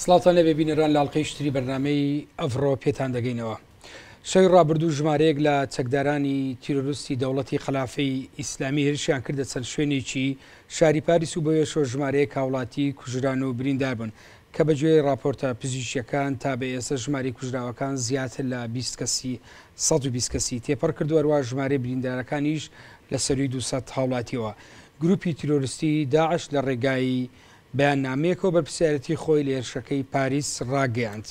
سڵاوتان لێبێ بینەران لە ئەڵقەی شتری بەرنامەی ئەڤڕۆ پێتان دەگەینەوە. شەوی ڕابردوو ژمارەیەک لە چەکدارانی تیرۆرستی دەوڵەتی خەلافەی ئیسلامی هێرشیان کردە چەند شوێنێکی شاری پاریس و بەوێشەوە ژمارەیەک هاوڵاتی کوژران و بریندار بوون کە بەگوێرەی ڕاپۆرتە پزیشکیەکان تا بە ئێستا ژمارەی کوژراوەکان زیاتر لە 20 کەسی 120 کەسی تێپەڕ کردووە هەروەها ژمارەی بریندارەکانیش لە سەرووی 200 هاوڵاتیەوە گروپی تیرۆرستی داعش لە ڕێگای بەیاننامەیەکەوە بەرپرسیارێتی خۆی لە هێرشەکەی پاریس ڕاگەیاند.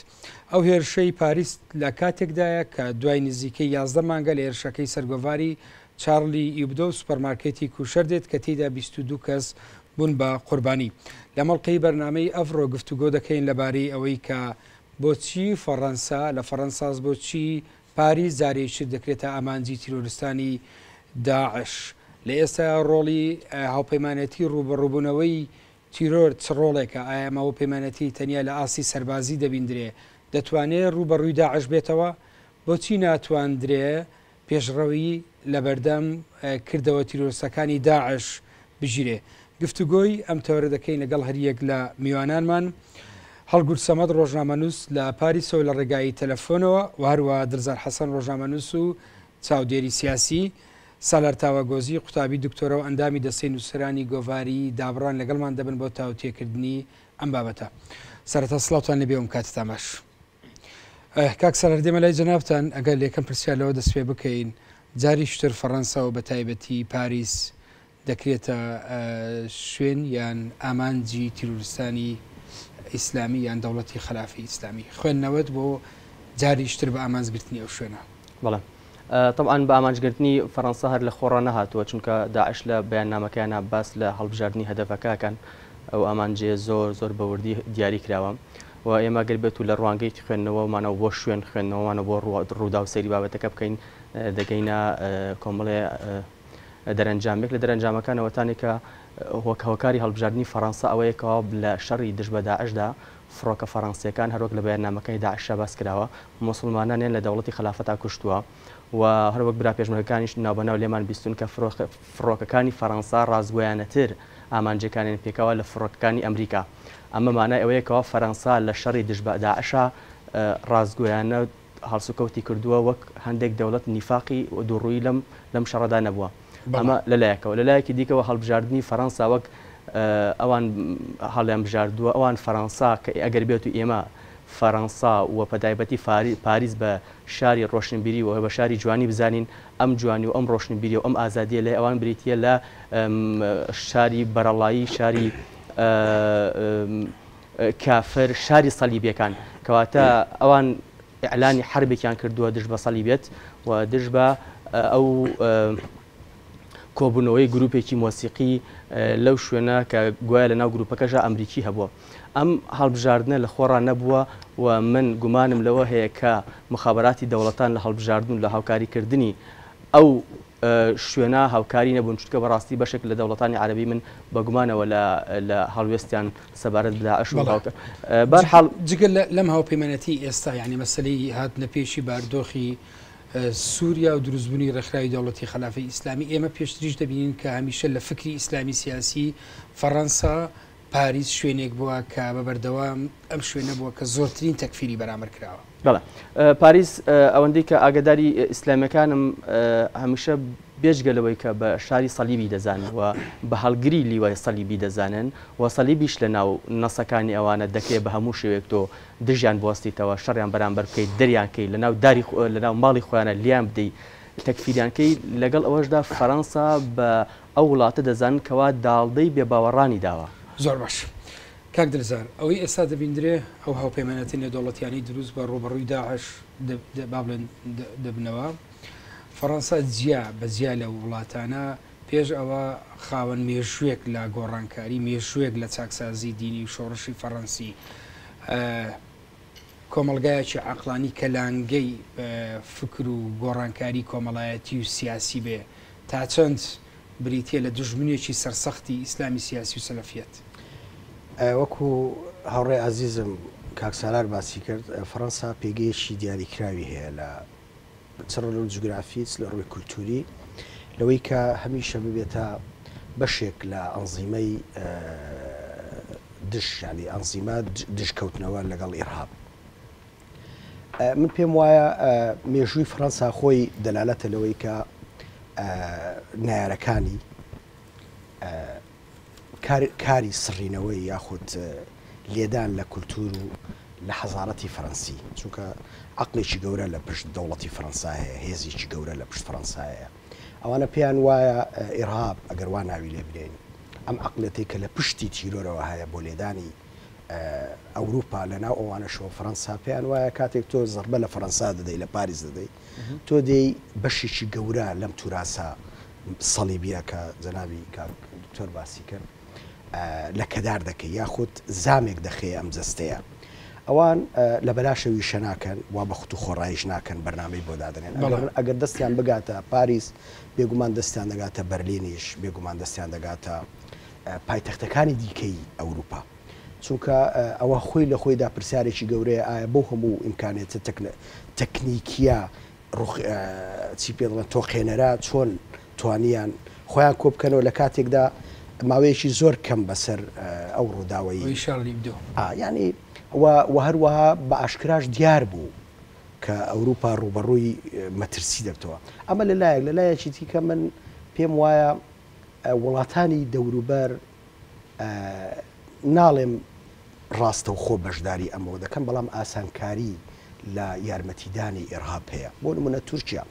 ئەو هێرشەی پاریس لە کاتێکدایە کە دوای نزیکەی 11 مانگە لە هێرشەکەی سەر گۆڤاری چارلی ئیبدۆ و سوپەرمارکێتی کوشەر دێت کە تێیدا 22 کەس بوون بە قوربانی. لەم ئەڵقەی بەرنامەی ئەڤڕۆ گفتوگۆ دەکەین لەبارەی ئەوەی کە بۆچی فەڕەنسا لە فەڕەنساس بۆچی پاریس جارێکیتر دەکرێتە ئامانجی تیرۆرستانی داعش. لە ئێستایا ڕۆڵی هاوپەیمانێتی ڕووبەڕووبوونەوەی تیرۆر چ ڕۆڵێکە؟ ئایا ئەم هاوپەیمانێتی تەنیا لە ئاستی سەربازی دەبیندرێ دەتوانێ ڕووبەڕووی داعش بێتەوە؟ بۆچی ناتواندرێ پێشڕەوی لەبەردەم کردەوە تیرۆرستەکانی داعش بگیرێ؟ گفتوگۆی ئەم تەوەرە دەکەین لەگەڵ هەریەک لە میوانانمان، هەڵگورد سەمەد ڕۆژنامەنووس لە پاریسەوە لە ڕێگای تەلەفۆنەوە و هەروەها دڵزار حەسەن ڕۆژنامەنووس و چاودێری سیاسی، سالار تاوەگۆزی قوتابی دکتۆرا و ئەندامی دەستەی نووسەرانی گۆڤاری دابڕان لەگەڵمان دەبن بۆ تاوتوێکردنی ئەم بابەتە. سەرەتا سڵاوتان لێبێ و کاتتان باش. کاک سالار دێمە لای جەنابتان، ئەگەر لە یەکەم پرسیار لەوە دەست پێ بکەین، جاریشتر فەڕەنسا و بەتایبەتی پاریس دەکرێتە شوێن یان ئامانجی تیرۆرستانی ئیسلامی یان دەوڵەتی خەلافەی ئیسلامی؟ خوێندنەوەت بۆ جاریشتر بە ئامانج گرتنی ئەو شوێنە؟ بەڵێ تەبعەن بە ئامانج گرتنی فەرەنسا هەر لە خۆڕا نەهاتووە، چونکە داعش لە بەیاننامەکەیانا باس لە هەڵبژاردنی هەدەفەکە ئەکەن، ئەو ئامانجەیە زۆر زۆر بە وردی دیاری کراوە و ئێمە گەر بێت و لە ڕوانگەی خوێندنەوەمانەوە بۆ شوێن خوێندنەوەمانەوە بۆ ڕووداو سەیری بابەتەکە بکەین دەگەینە کۆمەڵێ دەرەنجام، یەک لە دەرەنجامەکان ئەوەتانێ کە هۆکاری هەڵبژاردنی فەڕەنسا ئەوەیە کەوا لە شەڕی دژ بە داعشدا فڕۆکە فەڕەنسییەکان هەروەک لە بەیاننامەکانی داعشا باس کراوە موسڵمانانیان لە دەوڵەتی خەلافەتا کوشتووە و هەروەک برا پێشمەرگەکانیش ناوبەناو لێمان بیستوون کە فڕۆکەکانی فەڕەنسا ڕاستگۆیانەتر ئامانجەکانیان پێکاوە لە فڕۆکەکانی ئەمریکا ئەمە مانای ئەوەیە کەوا فەرەنسا لە شەڕی دژ بە داعشا ڕاستگۆیانە هەڵسوکەوتی کردووە وەک هەندێک دەوڵەت نیفاقی و دووڕوویی لەم لەم شەڕەدا نەبووە. ئەمە لە لایەکەوە. لە لایەکی دیکەوە هەڵبژاردنی فەرەنسا وەک ئەوان هەڵیان بژاردووە، ئەوان فەرەنسا کە ئەگەر بێت و ئێمە فەرەنسا و بەتایبەتی پاریس بە شاری ڕۆشنبیری و بە شاری جوانی بزانین، ئەم جوانی و ئەم ڕۆشنبیری و ئەم ئازادییە لای ئەوان بریتییە لە شاری بەرەڵایی، شاری کافر شاری سەلیبیەکان کەواتە ئەوان ئیعلانی حەربێکیان کردووە دژ بە سەلیبیەت و دژ بە ئەو کۆبوونەوەی گروپێکی مۆسیقی لەو شوێنە کە گوایە لە ناو گروپەکەشا ئەمریکی هەبووە ئەم هەڵبژاردنە لە خۆڕا نەبووە و من گومانم لەوە هەیە کە مخابراتی دەوڵەتان لە هەڵبژاردن و لە هاوکاریکردنی ئەو شوێنە هاوکاری نەبوون، چونکە بەڕاستی بەشێک لە دەوڵەتانی عەرەبی من بە گومانەوە لە لە هەڵوێستیان سەبارەت بە داعش و بەڵێ. هاوکار بەرحاڵ. جگە لە لەم هاوپەیمانەتی ئێستا یانی مەسەلەی هاتنە پێشی باردۆخی سووریا و دروستبوونی ڕێکخراوی دەوڵەتی خەلافەی ئیسلامی ئێمە پێشتریش دەبینین کە هەمیشە لە فکری ئیسلامی سیاسی فەڕەنسا پاریس شوێنێک بووە کە بە بەردەوام ئەم شوێنە بووە کە زۆرترین تەکفیری بەرامبەر کراوە. بەڵێ پاریس ئەوەندەی کە ئاگاداری ئیسلامیەکانم هەمیشە بێجگە لەوەی کە بە شاری سەلیبی دەزانن و بە هەڵگری لیوای سەلیبی دەزانن و سەلیبیش لە ناو نەسەکانی ئەوانە دەکرێ بە هەموو شێوەیەک تۆ دژیان بوەستیتەوە شەڕیان بەرامبەر بکەیت دەریان کەی لە ناو داری لە ناو ماڵی خۆیانە لیان بدەی تەکفیریان کەی لەگەڵ ئەوەشدا فەرەنسا بە ئەو وڵاتە دەزانن کەوا داڵدەی بێباوەڕانی داوە. زۆر باش کاک دلزار، ئەوەی ئێستا دەبیندرێ ئەو هاوپەیمانێتی نێودەوڵەتیانەی دروست بە ڕووبەڕووی داعش با بڵێن دەبنەوە، فەڕەنسا جیا بە جیا لەو وڵاتانە پێش ئەوە خاوەن مێژووێک لە گۆڕانکاری، مێژووێک لە چاکسازی دینی و شۆڕشی فەڕەنسی، کۆمەڵگایەکی عەقڵانی کە لانگەی فکر و گۆڕانکاری کۆمەڵایەتی و سیاسی بێ، تا چەند بریتییە لە دوژمنێکی سەرسەختی ئیسلامی سیاسی و سەلەفیەت؟ وەکو هاوڕێ ئازیزم کاک سالار باسی کرد، فەڕەنسا پێگەیەکی دیاریکراوی هەیە لە چ لە ڕووی جوگرافی چ لە ڕووی کولتووری، لەوەی کە هەمیشە ببێتە بەشێک لە ئەنزیمەی. دژ یانی ئەنزیمە دژکەوتنەوە لەگەڵ ئیرهاب. من پێم وایە مێژووی فەرەنسا خۆی دەلالەتە لەوەی کە نەیارەکانی کاری سڕینەوەی یاخود لێدان لە کولتوور و لە حەزارەتی فەرەنسی، چونکە عەقڵێکی گەورە لە پشت دەوڵەتی فەرەنسا هەیە، هێزێکی گەورە لە پشت فەرەنسا هەیە. ئەوانە پێیان وایە ئیرهاب، ئەگەر وا ناوی لێ بنێین، ئەم عەقڵیەتەی کە لە پشتی تیرۆرەوە هەیە بۆ لێدانی ئەوروپا، لە ناو ئەوانەشەوە فەرەنسا، پێیان وایە کاتێک تۆ زەربە لە فەرەنسا دەدەی، لە پاریس دەدەی، تۆ دێی بەشێکی گەورە لەم توراسە سەڵیبیە کە جەنابی کاک دکتۆر باسی کرد لەکەدار دەکەی یاخود زامێک دەخەیە ئەم جەستەیە. ئەوان لە بەلاشە ویشە ناکەن وا بە خوت و خۆڕاییش ناکەن بەرنامەی بۆ دادەنێن. ئەگەر دەستیان بگاتە پاریس بێگومان دەستیان دەگاتە بەرلینیش، بێگومان دەستیان دەگاتە پایتەختەکانی دیکەی ئەوروپا. چونکە ئەوە خۆی لە خۆیدا پرسیارێکی گەورەیە ئایا بەو هەموو ئیمکانیەتە تەکنیکیە ڕوخ چی پێ دەڵێن تۆقێنەرە چۆن توانیان خۆیان کۆبکەنەوە لە کاتێکدا ماوەیەکی زۆر کەم بەسەر ئەو ڕووداوەی ئەوی شارلی ئیبدۆ. ئا یانی و و هەروەها بە ئاشکراش دیار بوو کە ئەوروپا ڕووبەڕووی مەترسی دەبتەوە. ئەمە لە لایەک، لە لایەکی دیکە من پێم وایە وڵاتانی دەوروبەر ناڵێم ڕاستەوخۆ بەشداری ئەمەوە دەکەن، بەڵام ئاسانکاری لە یارمەتیدانی ئیرهاب هەیە. بۆ نموونە تورکیا.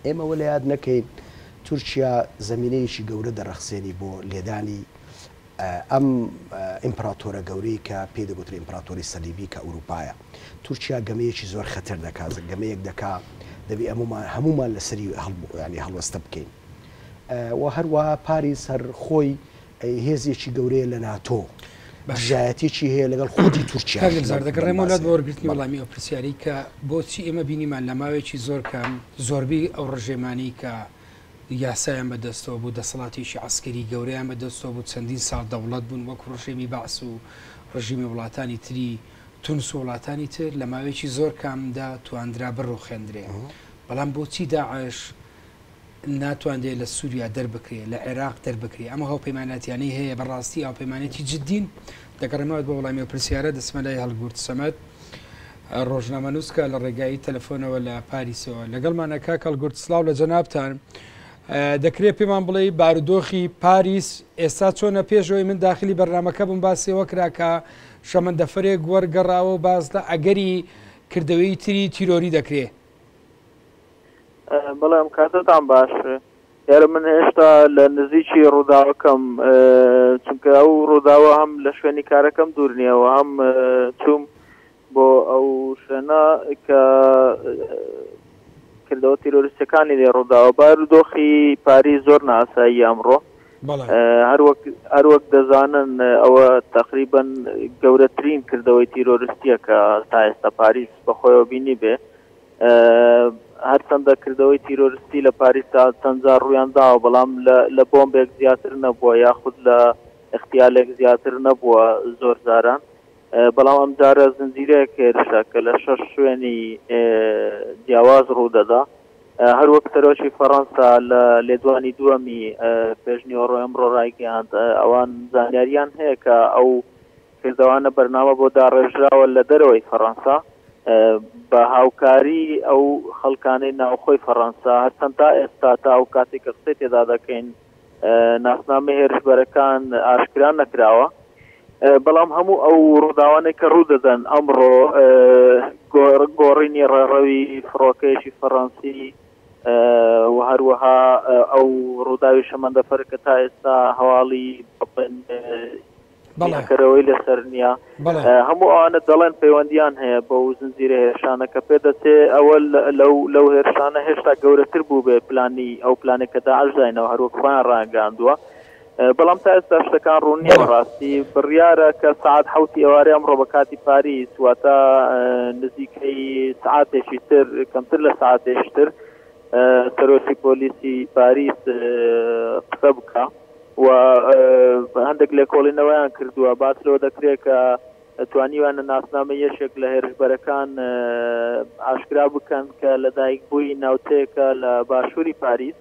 ئێمە وە لە یاد نەکەین تورکیا زەمینەیەکی گەورە دەڕەخسێنی بۆ لێدانی ئەم ئیمپراتۆرە گەورەی کە پێی دەگوترێ ئیمپراتۆری سەلیبی کە ئەوروپایە. تورکیا گەمەیەکی زۆر خەتەر دەکا، گەمەیەک دەکا دەبی ئەمومان هەموومان لەسەری هەڵوەستە بکەین. و هەروەها پاریس هەر خۆی هێزێکی گەورەیە لە ناتۆ، دژایەتیەکی هەیە لەگەڵ خودی تورکیاش. کاک دلزار دەگەڕێمەوە لات بۆ وەرگرتنی وەڵامی ئەو پرسیارەی کە بۆچی ئێمە بینیمان لە ماوەیەکی زۆر کەم زۆربەی ئەو ڕژێمانەی کە یاسایان بە دەستەوە بوو دەسەڵاتێکی عەسکەری گەورەیان بە دەستەوە بوو چەندین ساڵ دەوڵەت بوون وەک ڕژێمی بەعس و ڕژیمی وڵاتانی تری تونس و وڵاتانی تر لە ماوەیەکی زۆر کەمدا تواندرا بڕوخێندرێ بەڵام بۆچی داعش ناتوانرێ لە سوریا دەربکرێ، لە عێراق دەربکرێ، ئەم هاوپەیماناتیانەی هەیە بە ڕاستی هاوپەیمانێتی جدین؟ دەگەڕێمەوە بۆ وەڵامی ئەو پرسیارە، دەچمە لای هەڵگورد سەمەد، ڕۆژنامەنووس کە لە ڕێگای تەلەفۆنەوە لە پاریسەوە لەگەڵمانە. کاک هەڵگورد سڵاو لە جەنابتان. دەکرێت پێمان بڵێی بارودۆخی پاریس ئێستا چۆنە؟ پێش ئەوەی من داخلی بەرنامەکە بم باسی ئەوە کرا کە شەمەندەفەرێک وەرگەڕاوە و باس لە ئەگەری کردەوەی تری تیرۆری دەکرێ. بەڵێ ئەم کاتەتان باش. دیارە من هێشتا لە نزیکی ڕووداوەکەم چونکە ئەو ڕووداوە هەم لە شوێنی کارەکەم دوور نییە و هەم چووم بۆ ئەو شوێنە کە کردەوە تیرۆریستەکانی لێ ڕووداوە. بارودۆخی پاریس زۆر نائاساییە ئەمڕۆ. هەروەک هەروەک دەزانن ئەوە تەقریبەن گەورەترین کردەوەی تیرۆریستیە کە تا ئێستا پاریس بەخۆیەوە بینی بێ. هەرچەندە کردەوەی تیرۆرستی لە پاریس تا چەند جار ڕوویان داوە، بەڵام لە بۆمبێک زیاتر نەبووە یاخود لە ئیغتیالێک زیاتر نەبووە زۆر جاران، بەڵام ئەمجارە زنجیرەیەک هێرشە کە لە شەش شوێنی جیاواز ڕوودەدا. هەروەک سەرۆکی فەڕەنسا لە لێدوانی دووەمی پێشنیوەڕۆی ئەمڕۆ ڕایگەیاند، ئەوان زانیارییان هەیە کە ئەو کردەوانە بەرنامە بۆ داڕێژراوە لە دەرەوەی فەڕەنسا بە هاوکاری ئەو خەڵکانەی ناوخۆی فەڕەنسا، هەرچەند تا ئێستا تا ئەو کاتێک کە قسەی تێدا دەکەین ناسنامەی هێرشبەرەکان ئاشکرا نەکراوە، بەڵام هەموو ئەو ڕووداوانەی کە ڕوو دەدەن ئەمڕۆ گۆڕینی ڕێڕەوی فڕۆکەیەکی فەڕەنسی و هەروەها ئەو ڕووداوی شەمەندەفەر کە تا ئێستا هەواڵی بەڵێ. کەرەوەی لەسەر نییە. بەڵێ. هەموو ئەوانە دەڵێن پەیوەندیان هەیە بەو زنجیرە هێرشانە کە پێدەچێ ئەوە لەو لەو هێرشانە هێشتا گەورەتر بووبێ پلانی ئەو پلانەی کە داعش داینەوە هەروەک خۆیان ڕایانگەیاندووە بەڵام تا ئێستا شتەکان ڕوون نییە بەڵێ. بەڕاستی بڕیارە کە سەعات حەوتی ئێوارەی ئەمڕۆ بە کاتی پاریس واتە نزیکەی سەعاتێکی تر کەمتر لە سەعاتێکی تر سەرۆکی پۆلیسی پاریس قسە بکا. و هەندێک لێکۆڵینەوەیان کردووە، باس لەوە دەکرێت کە توانیویانە ناسنامەی یەکێک لە هێرشبەرەکان ئاشکرا بکەن کە لەدایکبووی ناوچەیەکە لە باشووری پاریس،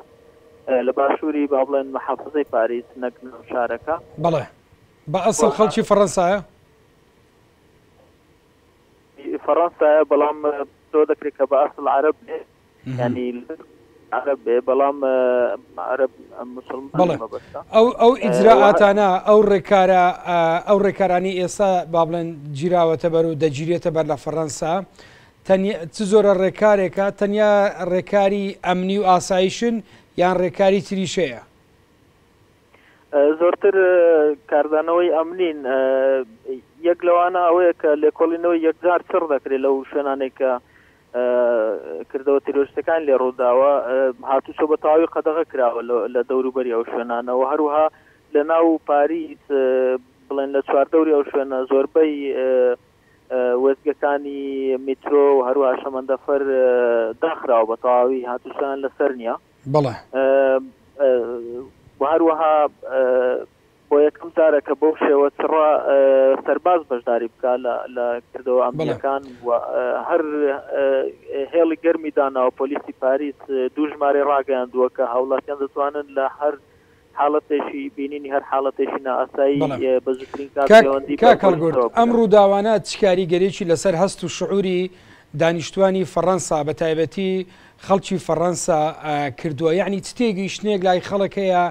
لە باشووری با بڵێن محافزەی پاریس نەک ناو شارەکە. بەڵێ. بە ئەسڵ خەڵکی فەڕەنسایە؟ فەڕەنسایە بەڵام تۆ دەکرێت کە بە ئەسڵ عەرەب بێ یانی عەرەب بێ بەڵام عەرەب مسلمان بەڵێ ئەو ئەو ئیجرائاتانە ئەو ڕێکارە ئەو ڕێکارانی ئێستا با بڵێن گیراوەتە بەر و دەگیرێتە بەر لە فەڕەنسا تەنیا چ زۆرە ڕێکارێکە تەنیا ڕێکاری ئەمنی و ئاسایشن یان ڕێکاری تریشەیە؟ زۆرتر کاردانەوەی ئەمنین، یەک لەوانە ئەوەیە کە لێکۆڵینەوەی یەکجار چڕ دەکرێت لەو شوێنانەی کە کردەوە تیرۆریستەکان لێ ڕووداوە، هاتوچۆ بە تەواوی قەدەغە کراوە لە دەوروبەری ئەو شوێنانە و هەروەها لە ناو پاریس بڵێن لە چواردەوری ئەو شوێنە زۆربەی وێستگەکانی میترۆ و هەروەها شەمەندەفەر داخراوە بە تەواوی هاتوچۆیان لەسەر نییە. بەڵێ. و هەروەها بۆ یەکەم جارە کە بەو شێوە چڕە سەرباز بەشداری بکا لە کردەوە ئەمنییەکان و هەر هێڵی گەرمی داناوە پۆلیسی پاریس دوو ژمارەی ڕاگەیاندووە کە هاوڵاتیان دەتوانن لە هەر حاڵەتێکی بینینی هەر حاڵەتێکی نائاسایی بە زووترین کات پەیوەندی بە کاک هەڵگورد پۆلیسەوە ئەم بکەن. ڕووداوانە چ کاریگەریی لەسەر هەست و شعوری دانیشتوانی فەڕەنسا بە تایبەتی خەڵکی فەڕەنسا کردووە؟ یەعنی چ تێگەیشتنێک لای خەڵک هەیە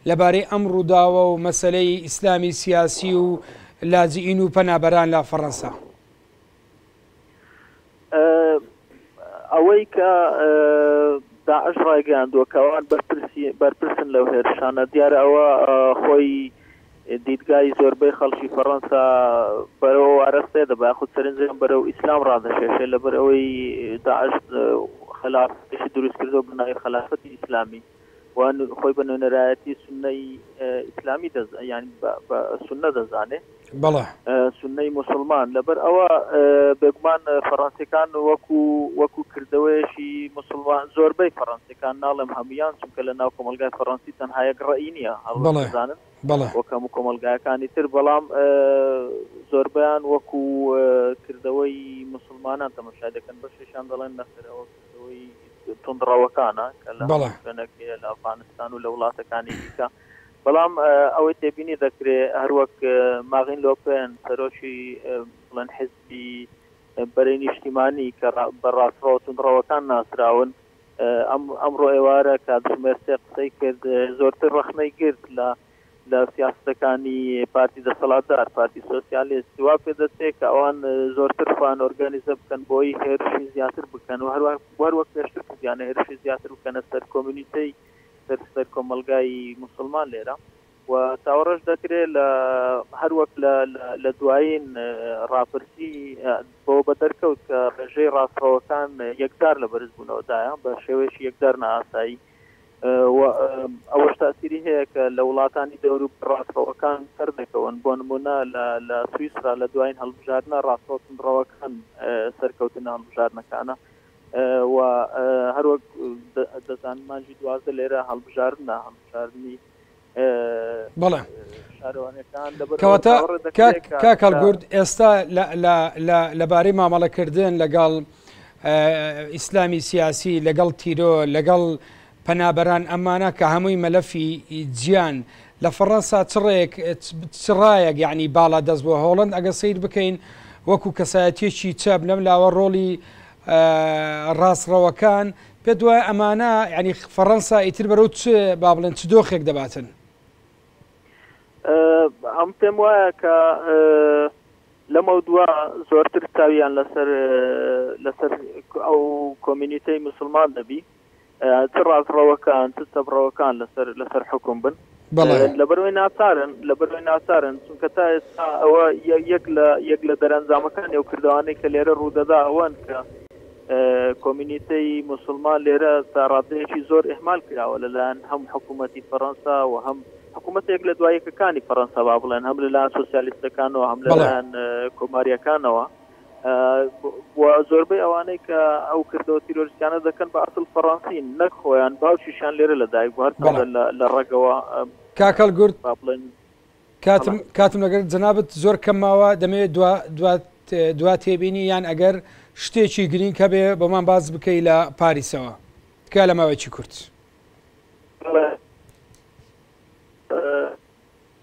لەبارەی ئەم ڕووداوە و مەسەلەی ئیسلامی سیاسی و لاجئین و پەنابەران لە فەڕەنسا؟ ئەوەی کە داعش ڕایگەیاندووە کە ئەوان بەرپرسی بەرپرسن لەو هێرشانە دیارە ئەوە خۆی دیدگای زۆربەی خەڵکی فەڕەنسا بەرەو ئاراستەیە دەبا یاخود سەرنجیان بەرەو ئیسلام ڕادەکێشێ لەبەر ئەوەی داعش خەلافەتێکی دروست کردووە بە ناوی خەلافەتی ئیسلامی و خۆی بە نوێنەرایەتی سوننەی ئیسلامی دەز یانی بە سوننە دەزانێ. بەڵێ. سوننەی موسڵمان. لەبەر ئەوە بێگومان فەڕەنسیەکان وەکو وەکو کردەوەیەکی موسڵمان زۆربەی فەڕەنسیەکان ناڵێم هەموویان چونکە لە ناو کۆمەڵگای فەڕەنسی تەنها یەک ڕەئی نییە هەڵبەت بەڵێ. دەزانن بەڵێ. وەک هەموو کۆمەڵگایەکانی تر بەڵام زۆربەیان وەکو کردەوەی موسڵمانان تەمەشای دەکەن بەشێکیان دەڵێن نەخێر ئەوە کردەوەی توندڕەوەکانە کە لە بەڵێ. هەموو شوێنێک هەیە لە ئەفغانستان و لە وڵاتەکانی دیکە بەڵام ئەوەی تێبینی دەکرێ هەروەک ماغین لۆپێن سەرۆکی بڵێن حزبی بەرەی نیشتیمانی کە بە ڕاستڕەوە توندڕەوەکان ناسراون ئەم ئەمڕۆ ئێوارە کاتژمێر سێ قسەی کرد زۆرتر ڕەخنەی گرت لە لە سیاسەتەکانی پارتی دەسەڵاتدار، پارتی سۆسیالیست، وا پێدەچێت کە ئەوان زۆرتر خۆیان ئۆرگانیزە بکەن بۆی هێرشی زیاتر بکەن و هەروە وەک پێشتر کردیانە هێرشی زیاتر بکەنە سەر کۆمیونیتەی سەر سەر کۆمەڵگای موسڵمان لێرە و چاوەڕێش دەکرێت لە هەروەک لە لە دوایین ڕاپرسی بەوە بەدەرکەوت کە ڕێژەی ڕاستڕەوەکان یەکجار لە بەرزبوونەوەدایە بە شێوەیەکی یەکجار نائاسایی و ئەوەش تاسیری هەیە کە لە وڵاتانی دەوروبەر ڕاستڕەوەکان سەردەکەون، بۆ نموونە لە لە سویسرا لە دوایین هەڵبژاردنە ڕاستڕەو توندڕەوەکان سەرکەوتن لە هەڵبژاردنەکانە و هەروەک دەزانن مانگی 12 لێرە هەڵبژاردنە هەڵبژاردنی بەڵێ شارەوانەکان لەبەر کەواتە چاوەڕێ دەکرێت کە کاک هەڵگورد ئێستا لەبارەی مامەڵەکردن لەگەڵ ئیسلامی سیاسی لەگەڵ تیرۆ لەگەڵ پەنابەران ئەمانە کە هەمووی مەلەفی جیان لە فەڕەنسا چ ڕێک چ ڕایەک یعنی باڵا دەست بووە هۆڵند ئەگە سیر بکەین وەکو کەسایەتیەکی چەپ لەم لاوە ڕۆڵی ڕاستڕەوەکان پێت وایە ئەمانە یعنی فەڕەنسا ئیتر بەرەو چ با بڵێن چ دۆخێک دەباتن؟ ئەم پێم وایە کە لەمەودوا زۆرتر چاویان لەسەر لەسەر ئەو کۆمیونیتەی موسڵمان دەبی چ ڕاستڕەوەکان چ چەپڕەوەکان لەسەر لەسەر حوکم بن بەڵێ. لەبەرئەوەی ناچارن لەبەرئەوەی ناچارن چونکە تا ئێستا ئەوە یەک لە یەک لە دەرەنجامەکانی ئەو کردەوانەی کە لێرە ڕوودەدا ئەوەن کە کۆمیونیتەی موسڵمان لێرە تا ڕادەیەکی زۆر ئیهمال کراوە لەلایەن هەم حکوومەتی فەڕەنسا و هەم حکوومەتە یەک لە دوای یەکەکانی فەڕەنسا با بڵێن هەم لەلایەن سۆسیالیستەکانەوە هەم لەلایەن کۆمارییەکانەوە و زۆربەی ئەوانەی کە ئەو کردەوە تیرۆریستیانە دەکەن بە ئەسڵ فەڕەنسین نەک خۆیان باوکیشیان لێرە لەدایک بوو هەرچەندە لە ڕەگەوە کاک هەڵگورد با بڵێن کاتم کاتم لەگەر جەنابت زۆر کەم ماوە دەمەوێت دوا دوا دوا تێبینی یان ئەگەر شتێکی گرینگ هەبێ بۆمان باس بکەی لە پاریسەوە تکایە لە ماوەیەکی کورت.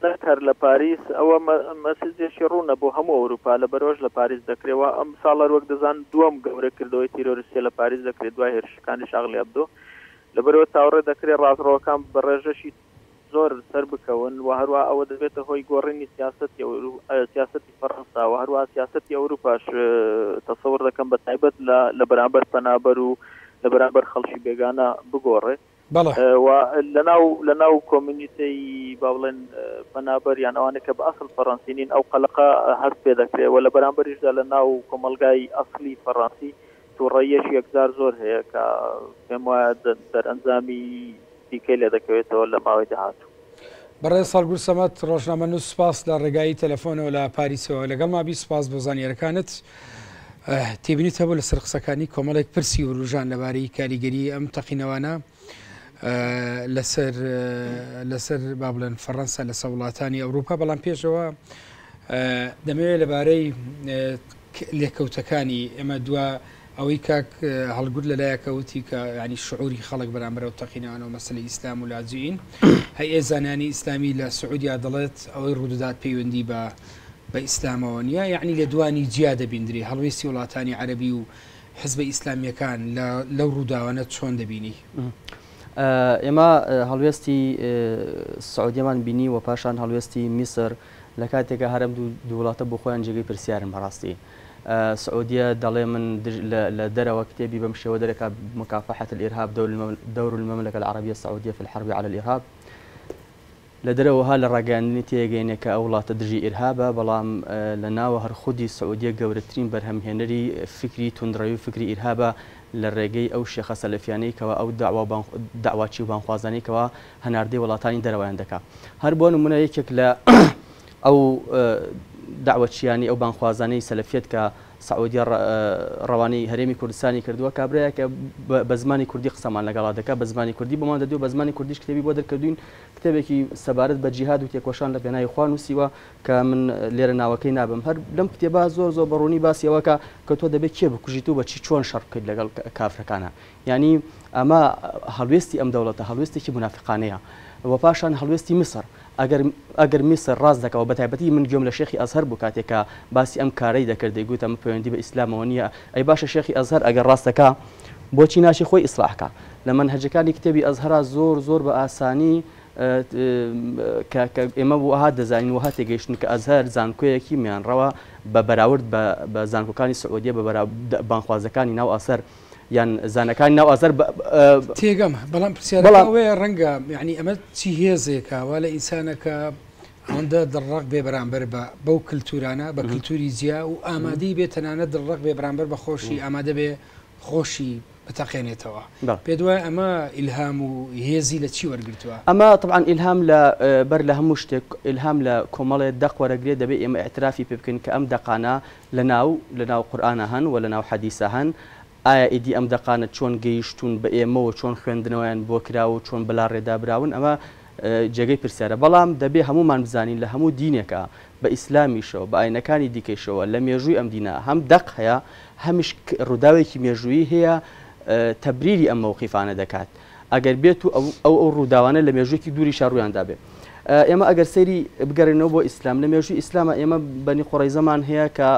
نەک هەر لە پاریس، ئەوە مەسجێکی ڕوونە بۆ هەموو ئەوروپا، لەبەرئەوەش لە پاریس دەکرێ و ئەمساڵ هەروەک دەزانن دووەم گەورە کردەوەی تیرۆریستیە لە پاریس دەکرێت دوای هێرشەکانی شاغلی ئەبدۆ، لەبەرئەوە چاوەڕێ دەکرێ ڕاستڕەوەکان بە ڕێژەشی زۆر سەربکەون و هەروەها ئەوە دەبێتە هۆی گۆڕینی سیاسەتی سیاسەتی فەڕەنسا و هەروەها سیاسەتی ئەوروپاش تەسەور دەکەم بە تایبەت لە لە بەرامبەر پەنابەر و لە بەرامبەر خەڵکی بێگانە بگۆڕێ. بەڵێ. و لەناو لەناو کۆمیونیتەی با بڵێن پەنابەر یان ئەوانەی کە بە ئەسڵ فەڕەنسی نین ئەو قەلەقە هەست پێ دەکرێ و لە بەرامبەریشدا لە ناو کۆمەڵگای ئەسڵی فەڕەنسی تووڕەییەکی یەکجار زۆر هەیە کە پێم وایە دەرئەنجامی دیکەی لێ دەکەوێتەوە لە ماوەی داهاتوو. بەڕێز هەڵگورد سەمەد، ڕۆژنامەنووس سوپاس لە ڕێگایی تەلەفۆنەوە لە پاریسەوە لەگەڵما بی، سوپاس بۆ زانیارەکانت. تێبینیت هەبوو لەسەر قسەکانی کۆمەڵێک پرسی وروژان لەبارەی کاریگەری ئەم تەقینەوانە لەسەر لەسەر با بڵێن فەڕەنسا لەسەر وڵاتانی ئەوروپا بەڵام پێشەوە دەمەوێت لەبارەی لێکەوتەکانی ئێمە دوا ئەوەی کاک هەڵگورد لەلایەکە وتی کە یانی شعوری خەڵک بەرامبەر ئەو تەقینەوانە و مەسەلەی ئیسلام و لاجئین، هەیئەی زانایانی ئیسلامی لە سعودیا دەڵێت ئەوەی ڕوودەدات پەیوەندی بە بە ئیسلامەوە نییە، یەعنی لێدوانی جیا دەبیندرێ، هەڵوێستی وڵاتانی عەرەبی و حزبە ئیسلامییەکان لە لەو ڕووداوانە چۆن دەبینی؟ ئێمە هەڵوێستی سعودیەمان بینی و پاشان هەڵوێستی میسر لە کاتێکا هەر ئەم دوو وڵاتە بۆ خۆیان جێگەی پرسیارن بەڕاستی. سعودیە دەڵێ من دژ لە دەرەوە کتێبی بەم شێوە دەرەکا مکافحة الارهاب دور المملکە العربیە السعودیە فی الحرب علی الارهاب لە دەرەوە ها لە ڕاگەیاندنی تێگەینێ کە ئەو وڵاتە دژی ئیرهابە بەڵام لە ناوە هەر خودی سعودیە گەورەترین بەرهەمهێنەری فیکری توندڕەوی و فکری ئیرهابە لە ڕێگەی ئەو شێخە سەلەفیانەی کەوا ئەو دەعوا و دەعواچی و بانگخوازانەی کەوا هەناردەی وڵاتانی دەرەوەیان دەکا هەر بۆ نمونە یەکێک لە ئەو دەعوەچییانەی، ئەو بانگخوازانەی سەلەفیەت کە سعودیە ڕەوانەی هەرێمی کوردستانی کردووە، کابرایەکە بە زمانی کوردی قسەمان لەگەڵا دەکات، بە زمانی کوردی بۆمان دەدوێ، بە زمانی کوردیش کتێبی بۆ دەرکردووین، کتێبێکی سەبارەت بە جیهاد و تێکۆشان لە پێناوی خوا نووسیوە کە من لێرە ناوەکەی نابەم. هەر لەم کتێبە زۆر زۆر بە ڕوونی باسی ئەوە کە کە تۆ دەبێت کێ بکوژیت و بە چی چۆن شەڕ بکەیت لەگەڵ کافرەکانا. یانی ئەمە هەڵوێستی ئەم دەوڵەتە هەڵوێستێکی مونافیقانەیە و پاشان هەڵوێستی میسر ئەگەر ئەگەر میسر ڕاست دەکا و بەتایبەتی من گوێم لە شێخی ئەزهەر بوو کاتێک کە باسی ئەم کارەی دەکرد دەیگوت ئەمە پەیوەندی بە ئیسلامەوە نییە ئەی باشە شێخی ئەزهەر ئەگەر ڕاست دەکا بۆچی ناچێ خۆی ئیسلاح کا لە مەنهەجەکانی کتێبی ئەزهەرا زۆر زۆر بە ئاسانی کە کە ئێمە وەها دەزانین وەها تێگەیشتن کە ئەزهەر زانکۆیەکی میانڕەوە بە بەراورد بە بە زانکۆکانی سعودیە بە بەرا بانگخوازەکانی ناو ئەزهەر یان زانەکانی ناو ئازەر بە. تێگەم بەڵام پرسیارەکە ئەوەیە ڕەنگە یانی ئەمە چی هێزێکە وا لە ئینسانەکە ئەوەندە دڵڕەق بێ بەرامبەر بە بەو کلتورانە بە کلتوری جیا و ئامادەی بێ تەنانەت دڵڕەق بێ بەرامبەر بە خۆشی ئامادە بێ خۆشی بتەقێنێتەوە پێت وایە ئەمە ئیلهام و هێزی لە چی وەرگرتووە؟ ئەمە تەبعەن ئیلهام لە بەر لە هەموو شتێک ئیلهام لە کۆمەڵێ دەق وەرەگرێ دەبێ ئێمە ئیعترافی پێ بکەین کە ئەم دەقانە لە ناو لە ناو قورئانا هەن و لە ناو حەدیسا هەن، ئایا ئیدی ئەم دەقانە چۆن گەیشتوون بە ئێمەوە، چۆن خوێندنەوەیان بۆ کراوە و چۆن بەلاڕێدا براون ئەمە جێگەی پرسیارە. بەڵام دەبێ هەموومان بزانین لە هەموو دینێکا بە ئیسلامیشەوە بە ئاینەکانی دیکەیشەوە لە مێژووی ئەم دینە هەم دەق هەیە هەمیش ڕووداوێکی مێژوویی هەیە تەبریری ئەم مەوقیفانە دەکات. ئەگەر بێت و ئەو ئەو ڕووداوانە لە مێژوویەکی دووریشا ڕوویان دابێ. ئێمە ئەگەر سەیری بگەڕێینەوە بۆ ئیسلام، لە مێژووی ئیسلاما ئێمە بەنی قوڕەیزەمان هەیە کە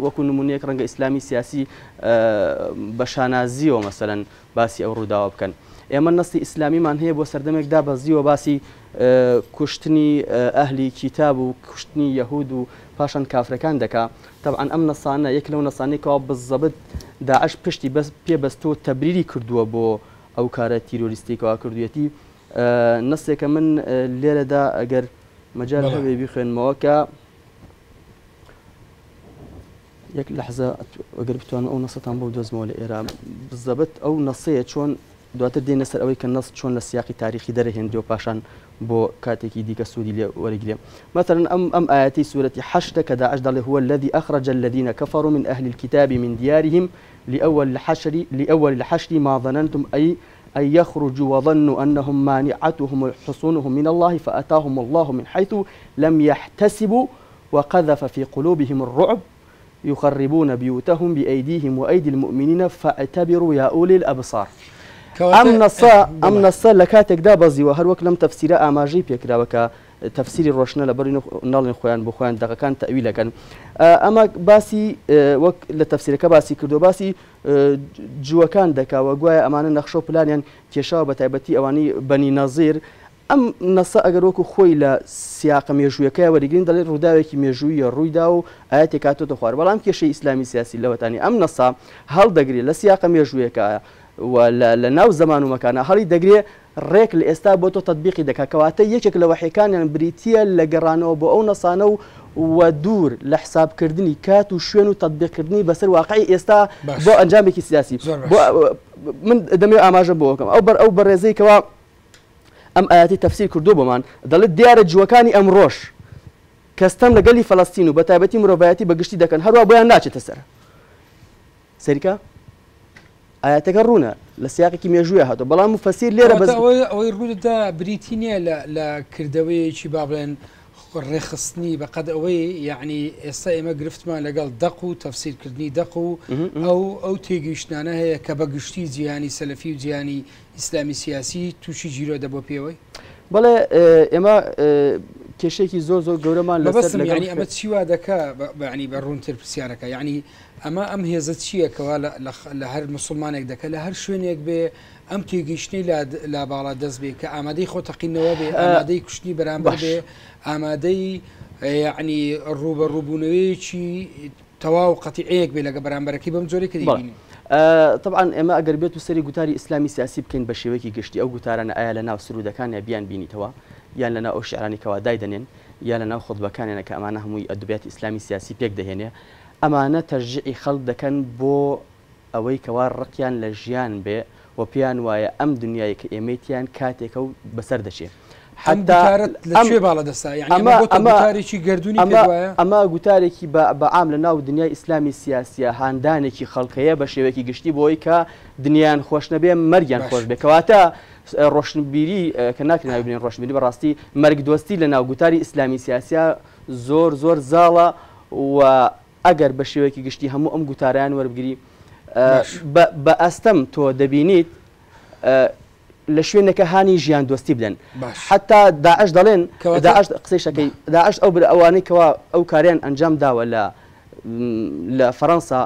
وەکوو نموونەیەک ڕەنگە ئیسلامی سیاسی بە شانازییەوە مەسەلەن باسی ئەو ڕووداوە بکەن. ئێمە نەستی ئیسلامیمان هەیە بۆ سەردەمێک دابەزیوە باسی کوشتنی ئەهلی کیتاب و کوشتنی یەهوود و پاشان کافرەکان دەکا. تەبعەن ئەم نەسانە یەک لەو نەسانەی کەوا بزەبت داعش پشتی بەس پێ بەستووە و تەبریری کردووە بۆ ئەو کارە تیرۆریستیەی کەوا کردویەتی نەسێکە من لێرەدا ئەگەر مەجال هەبێ بیخوێنمەوە کە یەک لەحزە ئەگەر بتوانم ئەو نەسەتان بۆ دۆزمەوە لە ئێرە بزەبت ئەو نەسەیە چۆن دواتر دێنە سەر ئەوەی کە نەس چۆن لە سیاقی تاریخی دەرەهێنرێ و پاشان بۆ کاتێکی دیکە سوودی لێ وەرگرێ مثلا ئەم ئەم ئاەتی سوورەتی حەشتە کە داعش دەڵێ هو الذي أخرج الذين كفروا من أهل الكتاب من ديارهم لأول الحشر لأول الحشر ما ظننتم أي أن يخرجوا وظنوا أنهم مانعتهم حصونهم من الله فأتاهم الله من حيث لم يحتسبوا وقذف في قلوبهم الرعب يخربون بيوتهم بأيديهم وأيدي المؤمنين فاعتبروا يا أولي الأبصار. ئەم نەسە ئەم نەسە لە کاتێکدا بەزیوە هەروەک لەم تەفسیرە ئاماژەی پێکراوە کە تەفسیری ڕۆشنە لەبەری ناڵێن خۆیان بۆ خۆیان دەقەکان تەئویل ئەکەن. ئەمە باسی وەک لە تەفسیرەکە باسی کردووە باسی جووەکان دەکا و گوایە ئەمانە نەخشە و پلانیان کێشاوە بە تایبەتی ئەوانەی بەنی نەزیر ئەم نەسە ئەگەر وەکو خۆی لە سیاقە مێژوویەکەیا وەریگرین دەڵێت ڕووداوێکی مێژووییە ڕوویدا و ئایەتێک هاتۆتە خوار بەڵام کێشەی ئیسلامی سیاسی لەوەتانی ئەم نەسە هەڵدەگرێ لە سیاقە مێژوویەکە و لە ناو زەمان و مەکانە هەڵی دەگرێ ڕێک لە ئێستا بۆ تۆ تەتبیقی دەکا کەواتە یەکێک لە وەحیەکانیان بریتیە لە گەڕانەوە بۆ ئەو نەسانە و و دوور لە حساب کردنی کات و شوێن و تەتبیق کردنی بەسەر واقعی ئێستا بۆ ئەنجامێکی سیاسی بۆ من دەمەوێت ئاماژە بۆ بکەم ئەو بەر ئەو بەڕێزەی کەوا ئەم ئایەتی تەفسیر کردووە بۆمان دەڵێت دیارە جووەکانی ئەمڕۆش کە ستەم لە گەلی فەلەستین و بەتایبەتی مرۆڤایەتی بە گشتی دەکەن هەروا بۆیان ناچێتە سەر. سەیرکە ئایەتەکە ڕوونە لە سیاقێکی مێژوویە هاتووە بەڵام موفەسیر لێرە بەس ئەوەی ڕوودەدا بریتی نییە لە کردەوەیەکی با بڵێن ڕێکخستنی بەقەد ئەوەی یعنی ئێستا ئێمە گرفتمان لەگەڵ دەق و تەفسیرکردنی دەق و ئەو ئەو تێگەیشتنانە هەیە کە بە گشتی جیهانی سەلەفی و جیهانی ئیسلامی سیاسی تووشی گیرۆ دەبووە پێوەی؟ بەڵێ ئێمە کێشێکی زۆر زۆر گەورەمان لەسەر یعنی ئەمە چی وا دەکا یعنی بە ڕوونتر پرسیارەکە یعنی ئەمە ئەم هێزە چییە کەوا لە هەر مسلمانێک دەکە لە هەر شوێنێک بێ ئەم تێگەیشتنەی لا باڵا دەست بێ کە ئامادەی خۆ تەقینەوە بێ ئامادەی کوشتنی بەرامبەر بێ ئامادەی یعنی ڕووبەڕووبوونەوەیەکی تەواو قەتیعەیەک بێ لەگە بەرامبەرەکەی بەم جۆرەی کە دەیبینین. تەبعەن ئێمە ئەگەر بێت و سەیری گوتاری ئیسلامی سیاسی بکەین بە شێوەیەکی گشتی ئەو گوتارانە ئایا لە ناو سروودەکانیا بیان بینیتەوە یان لە ناو ئەو شیعرانەی کەوا دایدەنێن یا لە ناو خوتبەکانیانە کە ئەمانە هەمووی ئەدبیاتی ئیسلامی سیاسی پێک دەهێنێ ئەمانە تەشجیعی خەڵک دەکەن بۆ ئەوەی کەوا ڕقیان لە ژیان بێ و پێیان وایە ئەم دنیای کە ئێمەی تیاین کاتێکە و بەسەر دەچێ. ئەم حەتتا گوتارەت لە ئەم کوێ باڵادەستە؟ یانی ئەمە ئەمە بۆتە ئەمە گوتارێکی گەردوونی ئەمە پێت وایە؟ ئەمە گوتارێکی بە بە عام لە ناو دنیای ئیسلامی سیاسیە هاندانێکی خەڵکەیە بە شێوەیەکی گشتی بۆ ئەوەی کە دنیایان خۆش نەبێ مەرگیان باش. خۆش بێ کەواتە ڕۆشنبیری کە ناکرێ ناوی بنێین ڕۆشنبیری بەڕاستی مەرگدۆستی لە ناو گوتاری ئیسلامی سیاسیا زۆر زۆر زاڵە و ئەگەر بە شێوەیەکی گشتی هەموو ئەم گوتارەیان وەربگری بە ئەستەم تۆ دەبینیت لە شوێنێکە هانی ژیان دۆستی بدەن حتا داعش دەڵێن داعش قسەی شەکەی داعش ئەو برا ئەوانەی کەوا ئەو کاریان ئەنجام داوە لە لە فەرەنسا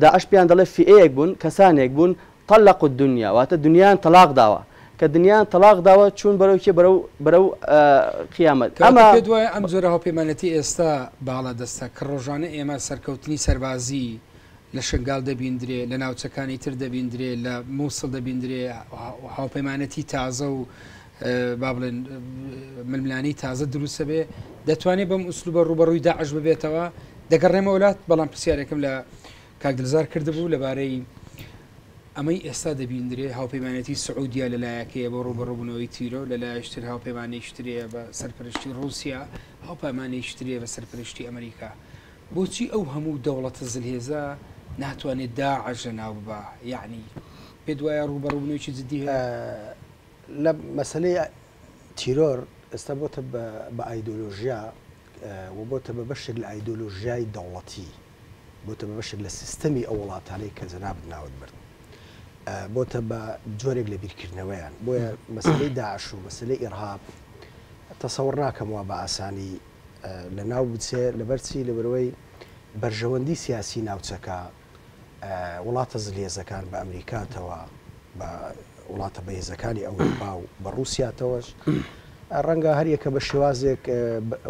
داعش پێیان دەڵێ فئەیەک بوون کەسانێک بوون طلقوا الدنیا واتە دنیایان تەڵاق داوە کە دنیایان تەڵاق داوە چوون بەرەو کێ بەرەو بەرەو قیامەت کەواتە ئەمە پێت وایە ئەم جۆرە هاوپەیمانێتی ئێستا باڵادەستە کە ڕۆژانە ئێمە سەرکەوتنی سەربازی لە شنگال دەبیندرێ لە ناوچەکانی تر دەبیندرێ لە مووسڵ دەبیندرێ هاوپەیمانەتی تازە و با بڵێن ململانێی تازە دروستە بێ دەتوانێت بەم ئوسلوبە ڕووبەڕووی داعش ببێتەوە دەگەڕێمەوە لات بەڵام پرسیارێکم لە کاک دلزار کردبوو لەبارەی ئەمەی ئێستا دەبیندرێ هاوپەیمانێتی سعودیە لە لایەکەیە بۆ ڕووبەڕووبوونەوەی تیرۆر، لە لایەکی تر هاوپەیمانێکی ترەیە بە سەرپەرشتی ڕووسیا، هاوپەیمانێکی ترەیە بە سەرپەرشتی ئەمریکا. بۆچی ئەو هەموو دەوڵەتە زلهێزە ناتوانێت داعش لەناو ببا؟ یەعنی پێت وایە ڕووبەڕووبوونەوەیەکی جدی هەیە؟ لە مەسەلەی تیرۆر ئێستا بۆتە بە ئایدۆلۆژیا و بۆتە بە بەشێک لە ئایدۆلۆژیای دەوڵەتی. بۆتە بە بەشێک لە سیستەمی ئەو وڵاتانەی کە جەنابت ناوت برد. بۆتە بە جۆرێک لە بیرکردنەوەیان. بۆیە مەسەلەی داعش و مەسەلەی ئیرهاب تەسەوڕ ناکەم وا بە ئاسانی لە ناو بچێ. لەبەر چی؟ لەبەرئەوەی بەرژەوەندی سیاسی ناوچەکە، وڵاتە زلهێزەکان بە ئەمریکاتەوە، بە وڵاتە بەهێزەکانی ئەوروپا و بە ڕووسیاتەوەش، ڕەنگە هەریەکە بە شێوازێک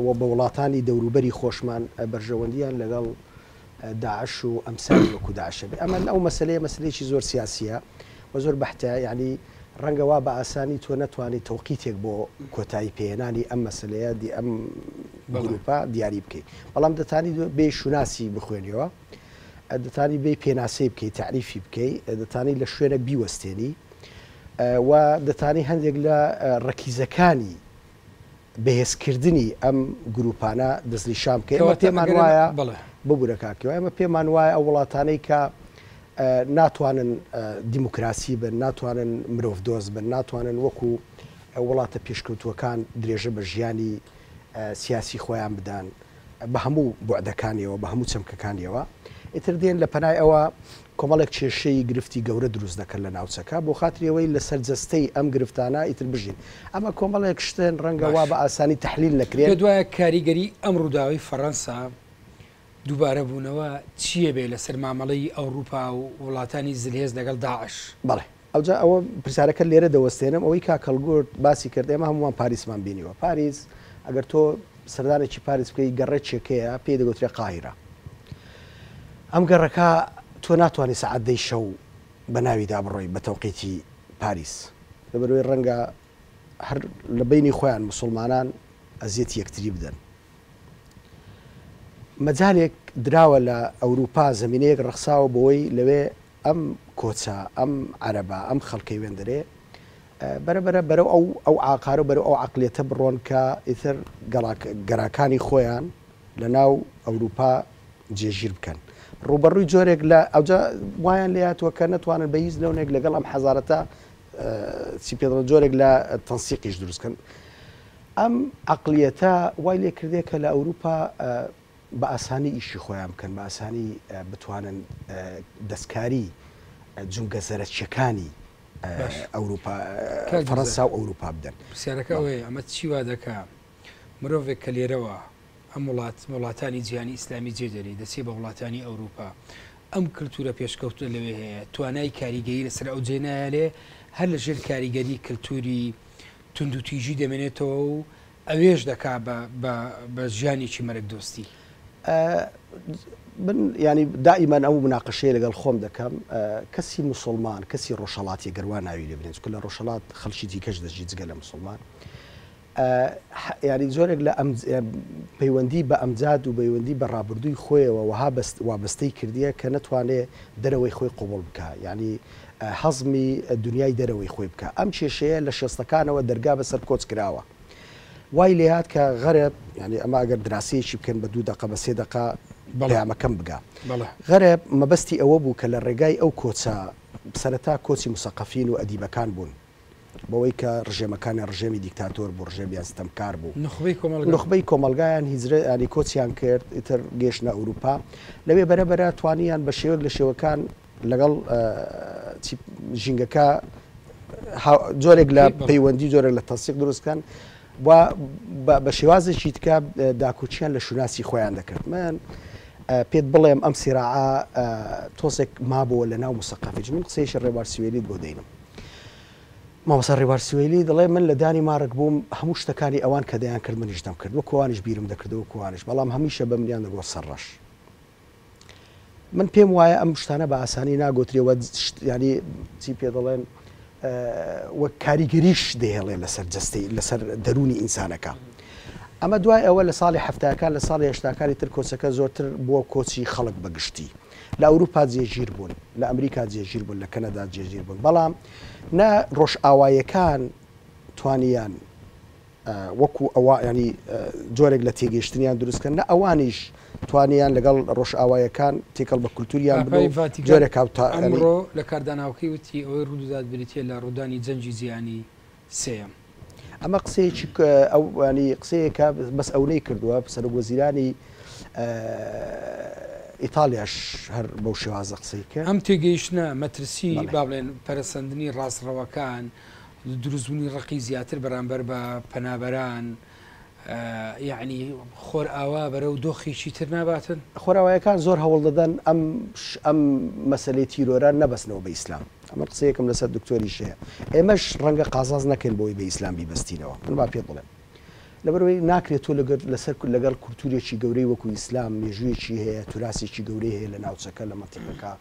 و بە وڵاتانی دەوروبەری خۆشمان بەرژەوەندییان لەگەڵ داعش و ئەمسالی وەکو داعش هەبێ. ئەمە ئەو مەسەلەیە مەسەلەیەکی زۆر سیاسییە و زۆر بەحتە، یانی ڕەنگە وا بە ئاسانی تۆ نەتوانی تەوقیتێک بۆ کۆتایی پێهێنانی ئەم مەسەلەیە ئەم گروپە دیاری بکەی، بەڵام دەتانی بێی شوناسی بخوێنیەوە. دەتانی بێی پێناسەی بکەی، تەعریفی بکەی، دەتانی لە شوێنێک بیوەستێنی و دەتانی هەندێک لە ڕەکیزەکانی بەهێزکردنی ئەم گرووپانە دەستنیشان بکەی. ئێمە کەواتە پێمان ئەگەر ئێمە وایە، بەڵێ. ببورە کاک هیوا، ئێمە پێمان وایە ئەو وڵاتانەی کە ناتوانن دیموکراسی بن، ناتوانن مرۆڤدۆست بن، ناتوانن وەکو وڵاتە پێشکەوتووەکان درێژە بە ژیانی سیاسی خۆیان بدەن، بە هەموو بوعدەکانیەوە، بە هەموو چەمکەکانیەوە. ئیتر دێن لە پەنای ئەوە کۆمەڵێک کێشەی گرفتی گەورە دروست دەکەن لە ناوچەکە بۆ خاتری ئەوەی لەسەر جەستەی ئەم گرفتانە ئیتر بژین. ئەمە کۆمەڵێک شتن ڕەنگە وا باش. بە ئاسانی تەحلیل نەکرێن. پێت وایە کاریگەری ئەم ڕووداوەی فەڕەنسا دووبارە بوونەوە چییە بێ لەسەر مامەڵەی ئەوڕوپا و وڵاتانی زلهێز لەگەڵ داعش؟ بەڵێ. ئەوجا ئەوە پرسیارەکەت لێرە دەوەستێنم، ئەوەی کاک هەڵگورد باسی کرد، ئێمە هەموومان پاریسمان بینیوە. پاریس، ئەگەر تۆ سەردانێکی پاریس بکەی، گەڕەکێک هەیە پێی دەگوترێ قاهیرە. ئەم گەڕەکە تۆ ناتوانی سەعات دەی شەو بە ناویدا بڕۆی بە تەوقیتی پاریس. لەبەرئەوەی ڕەنگە هەر لە بەینی خۆیان موسوڵمانان ئەزیەتی یەکتری بدەن. مەجالێک دراوە لە ئەوروپا، زەمینەیەک ڕەخساوە بۆوەی لەوێ ئەم کۆچە، ئەم عەرەبە، ئەم خەڵکەی وێندەرێ بەرە بەرە بەرەو ئەو ئەو عاقارە و بەرەو ئەو عەقلیەتە بڕۆن کە ئیتر گەراکانی خۆیان لە ناو ئەوروپا جێگیر بکەن. ڕووبەڕووی جۆرێک لە ئەوجا وایان لێهاتووە کە نەتوانن بە هیچ لەونێک لەگەڵ ئەم حەزارەتە چی پێ دەڵێن جۆرێک لە تەنسیقیش دروست کەن. ئەم عەقلیەتە وای لێ کردێ کە لە ئەوروپا بە ئاسانی ئیشی خۆیان بکەن، بە ئاسانی بتوانن دەستکاری جومگە زەرەکیەکانی ئەوروپا، فەرەنسا و ئەوروپا بدەن. پرسیارەکە ئەوەیە ئەمە چی وا دەکا مرۆڤێک کە لێرەوە ئەم وڵات وڵاتانی جیهانی ئیسلامی جێ دەێ دەچێ بە وڵاتانی ئەوروپا ئەم کللتورە پێشکەوتنە لەوێ هەیە توانای کاریگەری لەسەر ئەو جێ نایەلێ هەر لە ژێر کاریگەری کللتوری توندوتیژی دەمێنێتەوە و ئەوێش دەکا بە بە بە ژیانێکی مەرگ دۆستی. من یانی دائیمەن ئەو مناقەشەیە لەگەڵ خۆم دەکەم کەسی موسڵمان کەسی ڕۆژهەڵاتی گەر وا ناوی لێ بنێن چونکە لە ڕۆژهەڵات خەڵکی دیکەش دەژی جگە لە موسڵمان یانی جۆرێک لە پەیوەندی بە ئەمجاد و پەیوەندی بە ڕابردووی خۆیەوە وەها وابەستەی کردیە کە نەتوانێ دەرەوەی خۆی قبوڵ بکا یانی هەزمی دنیای دەرەوەی خۆی بکا. ئەم کێشەیە لە شێستەکانەوە دەرگا بەسەر کۆچ کراوە. وای لێهات کە غەرب، یانی ئەمە ئەگەر دراسەیەکی بکەن بە دوو دەقە بە سێ دەقە پەیامەکەم بگا. غەرب مەبەستی ئەوە بوو کە لە ڕێگای ئەو کۆچە، سەرەتا کۆچی موسەقەفین و ئەدیبەکان بوون، بەوەی کە ڕژێمەکانیان ڕژێمی دیکتاتۆر بوو، ڕژێمیان ستەمکار بوو. نوخبەی کۆمەڵگا. نوخبەی کۆمەڵگایان هیجرە یانی کۆچیان کرد، ئیتر گەیشتنە ئەوروپا. لەوێ بەرە بەرە توانیان بە شێوەیەک لە شێوەکان لەگەڵ ژینگەکە جۆرێک لە پەیوەندی جۆرێک لە تەنسیق دروست بکەن و بە شێوازێکی تکە داکۆکیان لە شوناسی خۆیان دەکرد. من پێت بڵێم ئەم سیراعە تۆزێک مابەوە لە ناو مسەقەفیش. من قسەیەکی ڕێبوار سوێلیت بۆ دەینم. مامۆستا ڕێبوار سوێلی دەڵێ من لە دانیمارک بووم هەموو شتەکانی ئەوان کە دەیان کرد منیش دەمکرد وەکو ئەوانیش بیرم دەکردەوە وەکو ئەوانیش بەڵام هەمیشە بە منیان دەگۆت سەرڕەش. من پێم وایە ئەم شتانە بە ئاسانی ناگۆترێ وە ینی چی پێ دەڵێن وەک کاریگەریش دەهێڵێ لەسەر جەستەی لەسەر دەروونی ئینسانەکە. ئەمە دوای ئەوە لە ساڵی هەفتاکان لە ساڵی هەشتاکانی تر کۆچەکە زۆرتر بووە کۆچی خەڵک بەگشتی لە ئەوروپا جێگیر بوون لە ئەمریکا جێگیر بوون لە کەنەدا جێگیر بوون بەڵام نە ڕۆژئاوایەکان توانیان وەکو ئەوە یانی جۆرێک لە تێگەیشتنیان دروست کەن، نە ئەوانیش توانیان لەگەڵ ڕۆژئاوایەکان تێکەڵ بە کولتوریان بن پاپای و ڤاتیکان جۆرێک هاوتا یانی. ئەمڕۆ لە کاردانەوەکەی وتی، ئەوەی ڕوودەدات بریتییە لە ڕوودانی جەنگی جیهانی سێیەم. ئەمە قسەیەکی ئەو یانی قسەیەکە بەس ئەو نەیکردووە، سەرۆک وەزیرانی ئیتاڵیاش هەر بەو شێوازە قسەی کرد. ئەم تێگەیشتنە مەترسی بەڵێ. با بڵێن پەرەسەندنی ڕاستڕەوەکان دروستبوونی ڕقی زیاتر بەرامبەر بە پەنابەران، یەعنی خۆرئاوا بەرەو دۆخێکی تر ناباتن؟ خۆرئاوایەکان زۆر هەوڵ دەدەن ئەم ئەم مەسەلەی تیرۆرە نەبەستنەوە بە ئیسلام. ئەمە قسەیەکم لەسەر دکتۆریش هەیە. ئێمەش ڕەنگە قازانج نەکەین بەوەی بە ئیسلام بیبەستینەوە. من با پێت بڵێم. لەبەرئەوەی ناکرێت تۆ لەگەر لەسەر لەگەڵ کولتوورێکی گەورەی وەکو ئیسلام، مێژوویەکی هەیە، توراسێکی گەورەی هەیە لە ناوچەکە، لە مەنتیقەکە،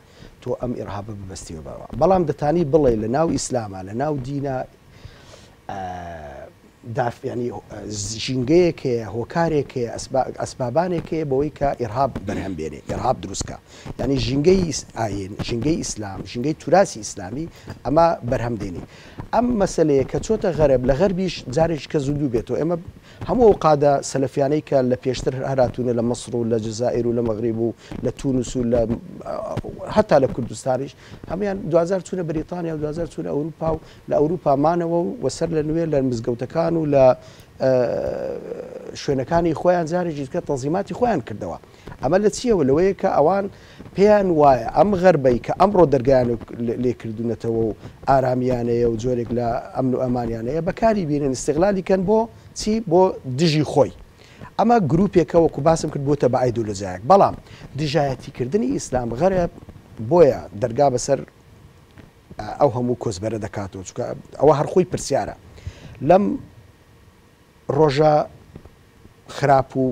تۆ ئەم ئیرهابە ببەستیەوە بەوە بەڵام دەتانی بڵێ لە ناو ئیسلاما لە ناو دینا داف ینی ژینگەیەک هەیە هۆکارێک هەیە ئەسبابانێک هەیە بەوەی کە ئیرهاب بەرهەم بێنێ ئیرهاب دروستکە ینی ژینگەی ئاین ژینگەی ئیسلام ژینگەی توراسی ئیسلامی ئەمە بەرهەم دێنی ئەم مەسلەیە کە چۆتە غەرب لە غەربیش جارێکی کە زیندوو بێتەوە ئێمە هەموو ئەو قادە سەلەفیانەی کە لە پێشتر هەراتوونە لە مەسڕ و لە جەزائیر و لە مەغریب و لە تونس و لە هەتا لە کوردستانیش هەموویان دواجار چوونە بەریتانیا و دواجار چوونە ئەوروپا و لە ئەوروپا مانەوە و وە سەر لە نوێ لە مزگەوتەکان و لە شوێنەکانی خۆیان جارێکی دیکە تەنزیماتی خۆیان کردەوە. ئەمە لە چییەوە؟ لەوەیە کە ئەوان پێیان وایە ئەم غەربەی کە ئەمڕۆ دەرگایان لێ کردوونەتەوە و ئارامیان هەیە و جۆرێک لە ئەمن و ئەمانیان هەیە بەکاری بێنن ئیستغلالی کەن بۆ چی؟ بۆ دژی خۆی. ئەمە گروپێکە وەکو باسم کرد بۆتە بە ئایدۆلۆجیایەک بەڵام دژایەتی کردنی ئیسلام غەرب بۆیە دەرگا بەسەر ئەو هەموو کۆچبەرە دەکاتەوە چونکە ئەوە هەر خۆی پرسیارە لەم ڕۆژە خراپ و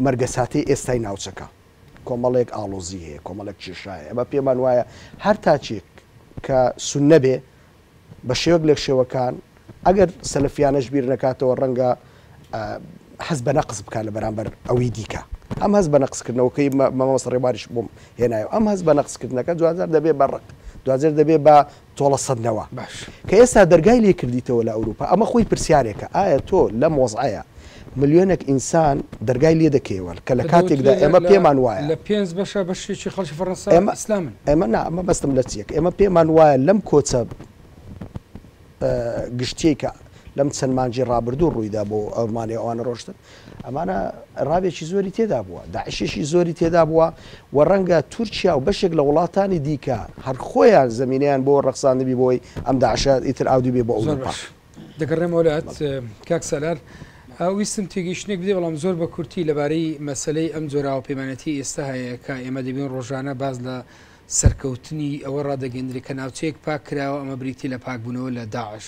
مەرگەساتەی ئێستای ناوچەکە کۆمەڵێک ئاڵۆزی هەیە، کۆمەڵێک کێشە هەیە، ئێمە پێمان وایە هەر تاکێک کە سوننە بێ بە شێوەک لە شێوەکان ئەگەر سەلەفیانەش بیر نەکاتەوە ڕەنگە هەست بە نەقس بکات لە بەرامبەر ئەوی دیکە. ئەم هەست بە نەقسکردنەوەکەی مامۆستا ڕێبواریش بۆم هێنایەوە، ئەم هەست بە نەقسکردنەکە دواجار دەبێ بە ڕق، دواجار دەبێ بە تۆڵە سەندنەوە. باش. کە ئێستا دەرگای لێ کردیتەوە لە ئەوروپا، ئەمە خۆی پرسیارێکە، ئایا تۆ لەم وەزعەیا ملیۆنێک ئینسان دەرگای لێ دەکەیەوە کە لە کە کاتێکدا دەوترێ ئێمە لە پێمان وایە. لە پێنج بەشە بەشێکی خەڵکی فەڕەنسا ئێمە ئیسلامن. ئێمە نا مەبەستم لە چییە کە ئێمە پێمان وایە لەم کۆچە گشتیەی کە لەم چەند مانگی ڕابردوو ڕوویدا بۆ ئەڵمانیا ئەوانە ڕۆشتن ئەمانە ڕابێکی زۆری تێدا بووە داعشێکی زۆری تێدا بووە و ڕەنگە تورکیا و بەشێک لە وڵاتانی دیکە هەر خۆیان زمینیان بۆ ڕەخساندبی بۆی ئەم داعشە ئیتر ئاودی بێ بۆ زۆر ئەوروپا. باش دەگەڕێمەوە لات کاک سالار ویستم تێگەیشتنێک بدەی بەڵام زۆر بە کورتی لەبارەی مەسەلەی ئەم جۆرە هاوپەیمانێتی ئێستا هەیە کە ئێمە دەبین ڕۆژانە باس لە سەرکەوتنی ئەوە ڕادەگەندرێت کە ناوچەیەک پاک کراوە ئەمە بریتی لە پاکبوونەوە لە داعش.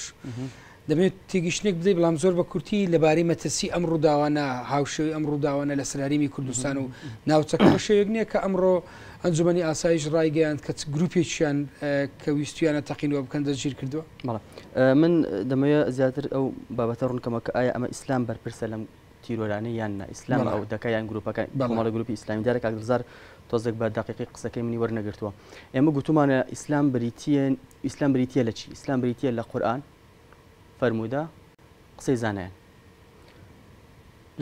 دەمەوێت تێگەیشتنێک بدەیت بەڵام زۆر بە کورتی لەبارەی مەترسی ئەم ڕووداوانە هاوشێوەی ئەم ڕووداوانە لەسەر هەرێمی کوردستان و ناوچەکە بە شێوەیەک نییە کە ئەمڕۆ ئەنجومەنی ئاسایش ڕایگەیاند کە چ گروپێکیان کە ویستویانە تەقینەوە بکەن دەستگیر کردووە؟ بەڵێ من دەمەوێت زیاتر ئەو بابەتە ڕوون کەمەوە کە ئایا ئەمە ئیسلام بەرپرسە لەم تیرۆرانە یان نا ئیسلام ئەو دەکا یان گروپەکان کۆمەڵی گروپی ئیسلامی دیارە کاک دڵزار تۆزێک بە دەقیقی قسەکەی منی وەرنەگرتووە ئێمە گوتومانە ئیسلام بریتیە ئیسلام بریتیە لە چی ئیسلام بریتیە لە قورئان فەرموودە قسەی زانایان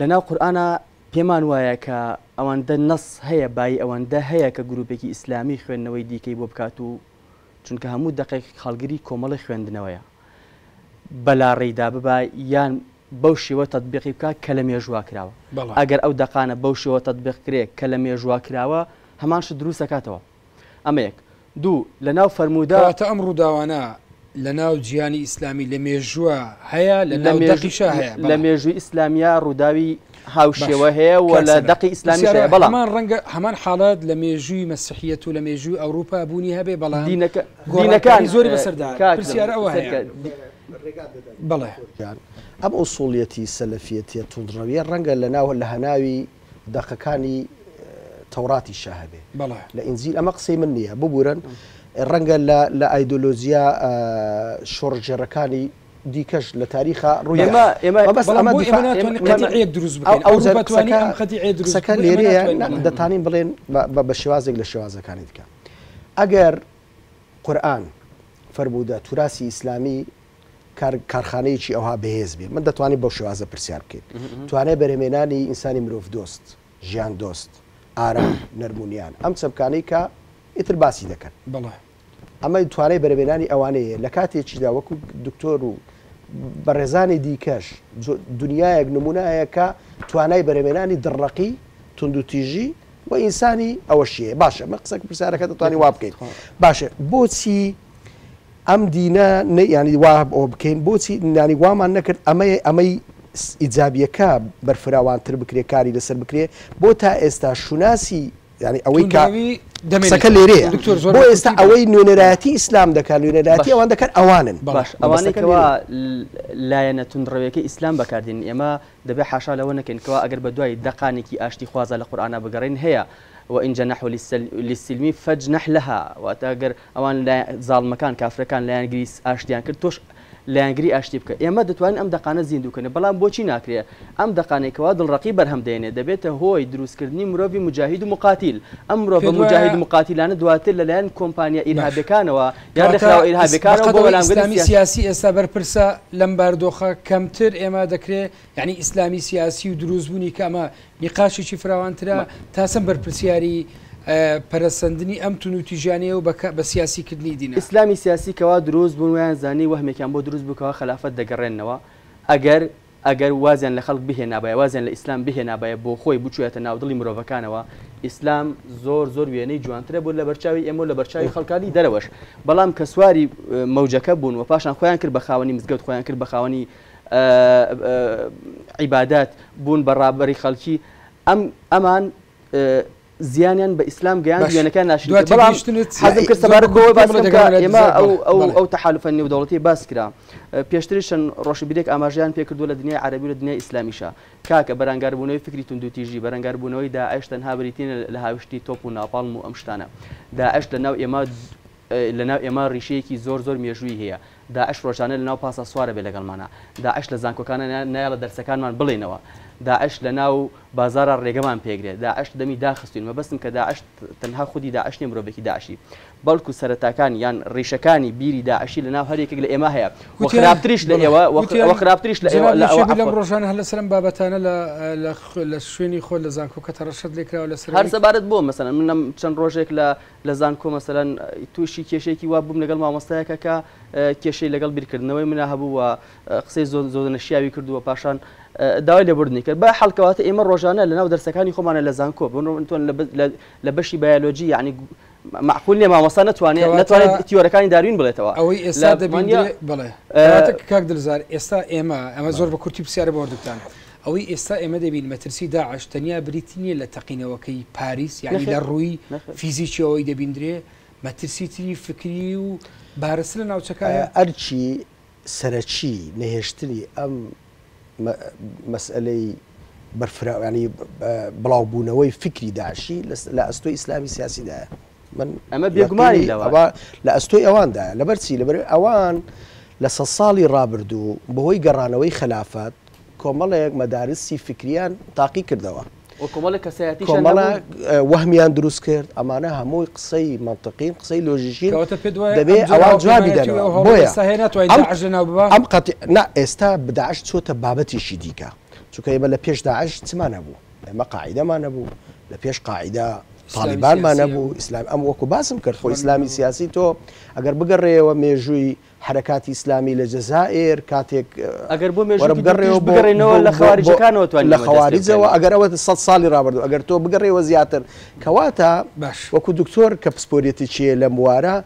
لە ناو قورئانا پێمان وایە کە ئەوەندە نەس هەیە بایی ئەوەندە هەیە کە گروپێکی ئیسلامی خوێندنەوەی دیکەی بۆ بکات و چونکە هەموو دەقێک هەڵگری کۆمەڵی خوێندنەوەیە بەلاڕێیدا ببا یان بەو شێوە تەتبیقی بکا کە لە مێژووا کراوە. ئەگەر ئەو دەقانە بەو شێوە تەتبیق کرێ کە لە مێژووا کراوە، هەمان شت دروست ئەکاتەوە. ئەمە یەک. دوو، لە ناو فەرموودە. کەواتە ئەم ڕووداوانە لە ناو جیهانی ئیسلامی لە مێژووا هەیە، لە ناو دەقیشا هەیە. لە مێژووی ئیسلامیا ڕووداوی هاوشێوە هەیە و لە دەقی ئیسلامیش هەیە، بەڵام. هەمان ڕەنگە هەمان حاڵەت لە مێژووی مەسیحیەت و لە مێژووی ئەوروپا بوونی هەبێ، بەڵام گۆڕانکاری زۆری بەسەردا هات. پرسیار ئەوە هەیە. ڕێگات دەدەن دکتۆر گیان، ئەم ئوسوڵیەتی سەلەفیەتیە توندڕەویە ڕەنگە لە ناو لە هەناوی دەقەکانی تەوراتیشا هەبێ لە ئینجیل ئەمە قسەی من نییە ببورن ڕەنگە لە لە ئایدۆلۆجیا شۆڕشگێڕەکانی دیکەش لە تاریخا ڕووی ئێمە ئێمە مەبەست بەڵام ئەمە بۆ ئێمە دیفاع ناتوانین ئێمە قەتیعیەک دروست بکەین ئەو ئەوروپا توانی قسەکە ئەم قەتیعیە دروست قسەکە بکە بۆ ئێمە لێرەیە ناتوانین بەڵێ دەتانین بڵێن بە بە شێوازێک لە شێوازەکانی دیکە ئەگەر قورئان فەرموودە توراسی ئیسلامی کار کارخانەیەکی ئەوها بەهێز بێ من دەتوانین بەو شێوازە پرسیار بکەین توانای بەرهەمێنانی ئینسانی مرۆڤ دۆست ژیان دۆست ئارام نەرمونیان ئەم چەمکانەی کە ئیتر باسی دەکەن بەڵێ. ئەمە توانای بەرهەمێنانی ئەوانەیە لە کاتێکیدا وەکو دکتۆر و بەڕێزانی دیکەش دنیایەک نمونە هەیە کە توانای بەرهەمێنانی دڕڕەقی توندوتیژی و ئینسانی ئەوەشی هەیە باشە من قسەکە پرسیارەکە دەتوانین وا بکەین باشە بۆچی ئەم دینە ینی وا ئەوە بکەین بۆچی نانی وامان نەکرد ئەمەی ئەمەی ئیجابیەکە بەرفراوانتر بکرێ کاری لەسەر بکرێ بۆ تا ئێستا شوناسی ینی ئەوەی کە قسەکە لێرەیە دکتۆر زۆر بۆ ئێستا ئەوەی نوێنەرایەتی ئیسلام دەکات نوێنەرایەتی ئەوان دەکەن ئەوانن باش ئەوانەی کەوا لایەنە توندڕەویەکەی ئیسلام بەکاردێنن ئێمە دەبێ حاشا لەوە نەکەین کەوا ئەگەر بە دوای دەقانێکی ئاشتیخوازا لە قورئانا بگەڕێین هەیە، وان جنحوا للسلم فاجنح لها، واتە گەر ئەوان زاڵمەکان، کافرەکان، لایەنگری ئاشتیان کرد تۆش لایەنگری ئاشتی بکە. ئێمە دەتوانین ئەم دەقانە زیندوو کەینەوە، بەڵام بۆچی ناکرێ؟ ئەم دەقانەی کەوا دڵڕەقی بەرهەم دێنێ دەبێتە هۆی دروستکردنی مرۆڤی موجاهید و موقاتیل. ئەم مرۆڤە پێت وایە موجاهید و موقاتیلانە دواتر لەلایەن کۆمپانیا باش. ئیرهابیەکانەوە یان کەواتە ڕێکخراوە ئیرهابیەکانەوە بەقەد بۆ ئەوەی وەلامگەری ئیسلامی سیاسی سیاسی ئێستا بەرپرسە لەم باردۆخە کەمتر ئێمە دەکرێ یانی ئیسلامی سیاسی و دروست بوونی کە ئەمە نیقاشێکی فراوانترە تا چەند بەرپرسیاری پەرەسەندنی ئەم توندوتیژیانەیە و بە سیاسی کردنی دینە؟ ئیسلامی سیاسی کەوا دروست بوون وایان زانی وەهمێکیان بۆ دروست بوو کەوا خەلافەت دەگەڕێننەوە ئەگەر. ئەگەر وازیان لە خەڵک بهێنابایە، وازیان لە ئیسلام بهێنابایە بۆ خۆی بچویەتە ناو دڵی مرۆڤەکانەوە، ئیسلام زۆر زۆر وێنەی جوانترە بوو لە بەرچاوی ئێمە و لە بەرچاوی خەڵکانی دەرەوەش، بەڵام کە سواری مەوجەکە بوون و پاشان خۆیان کرد بە خاوەنی مزگەوت، خۆیان کرد بە خاوەنی عیبادەت، بوون بە ڕابەری خەڵکی، ئەم ئەمان زیانیان بە ئیسلام گەیاند، باش وێنەکەیان ناشرین دوا کرد. بەڵام تێگەیشتنت حەزم کرد زۆر سەبارەت بە بەوە کورتی باس پێم بڵێ بکەم کە دەگەڕێمەوە لای ئێمە دلزار ئەو بەڵێ ئەو بەڵێ. ئەو تەحالوفە نێودەوڵەتییە باس کرا. پێشتریش چەند ڕۆشنبیرێک ئاماژەیان پێ کردووە لە دنیای عەرەبی و لە دنیای ئیسلامیشا. کاکە بەرانگاربوونەوەی فکری توندوتیژی، بەرەنگاربوونەوەی داعش تەنها بریتی نییە لە هاویشتنی تۆپ و ناپاڵم و ئەم شتانە. داعش لە ناو ئێمە لە ناو ئێمە ڕیشەیەکی زۆر زۆر مێژوویی هەیە. داعش ڕۆژانە لە ناو پاسا سوارە بێ لەگەڵمانا. داعش لە زانکۆکانا نایەڵێ دەرسەکانمان بڵێینەوە. داعش لە ناو بازاڕا ڕێگەمان پێگرێ. داعش دەمی داخستوین. مەبەستم کە داعش تەنها خودی داعش نیە مرۆڤێکی داعشی. بەڵکو سەرەتاکانی یان ڕیشەکانی بیری داعشی لە ناو هەر یەکێک لە ئێمە هەیە و وتیان خراپتریش لە بەڵێ ئێوە و وتیان خراپتریش لە ئێوە جەناب لە یەکێ ئەوە بوو لەم عەفوەن. ڕۆژانە هەر لەسەر ئەم بابەتانە لە لە لە شوێنی خۆت لە زانکۆکە هەڕەشەت لێکراوە لەسەر هەر ئەوەی سەبارەت بۆ مەسەلەن من لەم چەند ڕۆژێک لە لە زانکۆ مەسەلەن تووشی کێشەیەکی وا بووم لەگەڵ مامۆستایەکە کە کێشەی لەگەڵ بیرکردنەوەی منا هەبوو و قسەی زۆر زۆر نەشیاوی کرد و پاشان داوای لێبوردنی کرد. بە حەڵ کەواتە ئێمە ڕۆژانە لەناو دەرسەکانی خۆمانە لە زانکۆ بۆ لە بەشی بایۆلۆجی یعنی مەعقول نییە مامۆستا نەتوانێت کەواتە نەتوانێت تیۆرەکانی داروین بڵێتەوە ئەوەی لە ئێستا وانە دەبیندرێ بەڵێ کەواتە کاک دلزار ئێستا ئێمە ئەمە زۆر بە کورتی پرسیارە بۆ هەردووکتان ئەوەی ئێستا ئێمە دەبین مەترسی داعش تەنیا بریتی نییە لە تەقینەوەکەی پاریس یعنی نەخێر لە ڕووی نەخێر فیزیکی ئەوەی دەبیندرێ مەترسی تری فکری و بارستر لە ناوچەکە هەیە؟ ئەرکی سەرەکی نەهێشتنی ئەم مەسئەلەی بەرفراوانی بڵاوبوونەوەی فیکری داعشی لە ئەستۆی ئیسلامی سیاسیدایە. من ئەمە بێگومانین یەقینی لەوە. ئەوە لە ئەستۆی ئەواندایە. لەبەر چی؟ لەبەرئەوەی ئەوان لە سەد ساڵی ڕابردوو بەهۆی گەڕانەوەی خەلافەت کۆمەڵێک مەدارسی فیکریان تاقی کردەوە. و کۆمەڵێک کەسایەتیشیان کۆمەڵە هەبوو. وەهمیان دروست کرد، ئەمانە هەمووی قسەی مەنتقین، قسەی لۆژیکین، کەواتە پێت وایە دەبێ ئەم جۆرە ئەوان جوابی هاوپەیمانێتی و دەنەوە. ئەو هەوڵەی بۆیە ئێستا هەیە ناتوانێت ئەم داعش لەناو ببا؟ ئەم قەتی نا ئێستا داعش چۆتە بابەتێکی دیکە، چونکە ئێمە لە پێش داعش چمان هەبوو؟ ئێمە قاعیدەمان هەبوو، لە پێش قاعیدە ئیسلامی تاڵیبانمان سیاسی هەبوو، هەبوو. ئیسلام ئەم وەکو باسم کرد خۆ ئیخوان ئیسلامی هەبوو. سیاسی تۆ ئەگەر بگەڕێیەوە مێژووی حەرەکاتی ئیسلامی لە جەزائیر کاتێک ئەگەر بۆ وەرە مێژووکی بگەڕێەوە دوورتریش بۆ بگەڕێنەوە بۆ لە بۆ بۆ خەواریجەکانەوە لە توانیومە دەست پێ خەواریجەوە بکەین. ئەگەر ئەوە سەد ساڵی ڕابردوو ئەگەر تۆ بگەڕێەوە زیاتر کەواتە باش. وەکو دکتۆر کە پسپۆریەتی چیە لەم بوارە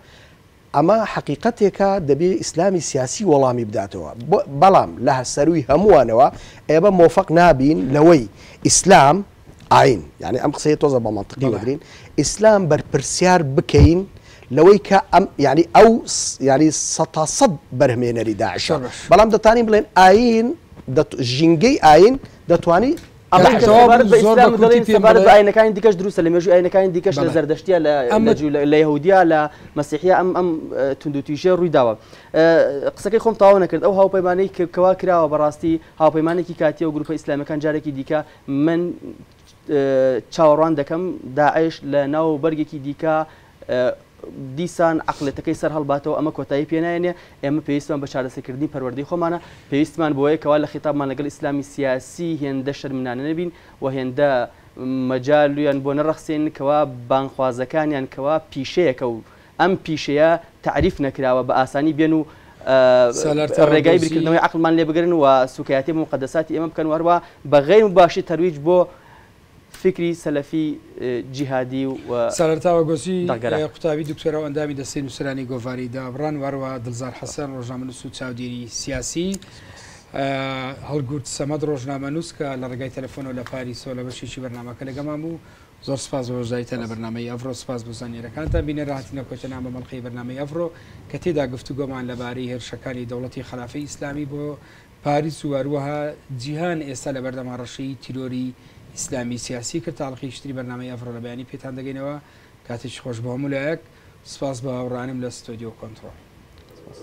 ئەمە حەقیقەتێکە دەبێ ئیسلامی سیاسی وەڵامی بداتەوە بەڵام لە سەرووی هەمووانەوە ئێمە مۆفەق نابین لەوەی ئیسلام ئاین یعنی ئەم قسەیە تۆزە بە مەنتقی بەڵێ. وەگرین ئیسلام بەرپرسیار بکەین لەوەی کە ئەم یعنی ئەو یعنی سەتا سەد بەرهمێنەری داعشە زۆر باش. بەڵام دەتانین بڵێن ئاین دەت ژینگەی ئاین دەتوانی ئەمەی کاک کە تەواو سەبارەت بوو بە زۆر بە ئیسلام کورتی دەڵێن پێم سەبارەت بڵێ بە ئاینەکانی دیکەش دروستە لە مێژووی ئاینەکانی دیکەش لە بەڵێ زەردەشتیە لە ئەم لە جوو لە یەهودیا لە مەسیحیە ئەم ئەم توندوتیژیە ڕووی داوە قسەکەی خۆم تەواو نەکرد ئەو هاوپەیمانەی کە کەوا کراوە بەڕاستی هاوپەیمانێکی کاتیە و گروپە ئیسلامیەکان جارێکی دیکە من چاوەڕوان دەکەم داعش لە ناو بەرگێکی دیکە دیسان عەقڵێتەکەی سەر هەڵباتەوە، ئەمە کۆتایی پێ نایەنێ، ئێمە پێویستمان بە چارەسەرکردنی پەروەردەی خۆمانە، پێویستمان بەوەیە کەوا لە خیتابمان لەگەڵ ئیسلامی سیاسی هێندە شەرمنانە نەبین و هێندە مەجالیان بۆ نەڕەخسێنین کەوا بانگخوازەکانیان کەوا پیشەیەکە و ئەم پیشەیە تەعریف نەکراوە بە ئاسانی بێن و سالار ڕێگای تاوەگۆزی. بیرکردنەوەی عەقڵمان لێ بگرن و سوکایەتی بە موقەدەساتی ئێمە بکەن و هەروا بە غەیر موباشیر تەرویج بۆ فیکری سەلەفی جیهادی و سالار تاوەگۆزی، دەقگەرا. قوتابی دکتۆرا و ئەندامی دەستەی نووسەرانی گۆڤاری دابڕان و هەروەها دڵزار حەسەن، ڕۆژنامەنووس و چاودێری سیاسی، هەڵگورد سەمەد، ڕۆژنامەنووس کە لە ڕێگای تەلەفۆنەوە لە پاریسەوە لە بەشێکی بەرنامەکە لەگەڵمان بوو. زۆر سپاس بۆ بەشداریتان لە بەرنامەی ئەڤڕۆ، سپاس بۆ زانیاریەکانتان. بینەران هاتینە کۆتایی بەم ئەڵقەی بەرنامەی ئەڤڕۆ کە تێیدا گفتوگۆمان لەبارەی هێرشەکانی دەوڵەتی خەلافەی ئیسلامی بۆ پاریس و هەروەها جیهان ئێستا لەبەردەم هەڕەشەی تیرۆری ئیسلامی سیاسی کرد. تا ئەڵقەیەکی تری بەرنامەی ئەڤڕۆ لە بەیانی پێتان دەگەینەوە. کاتێکی خۆش بۆ هەموو لایەک. سپاس بۆ هاوڕێیانم لە ستۆدیۆ کۆنتڕۆڵ. سپاس.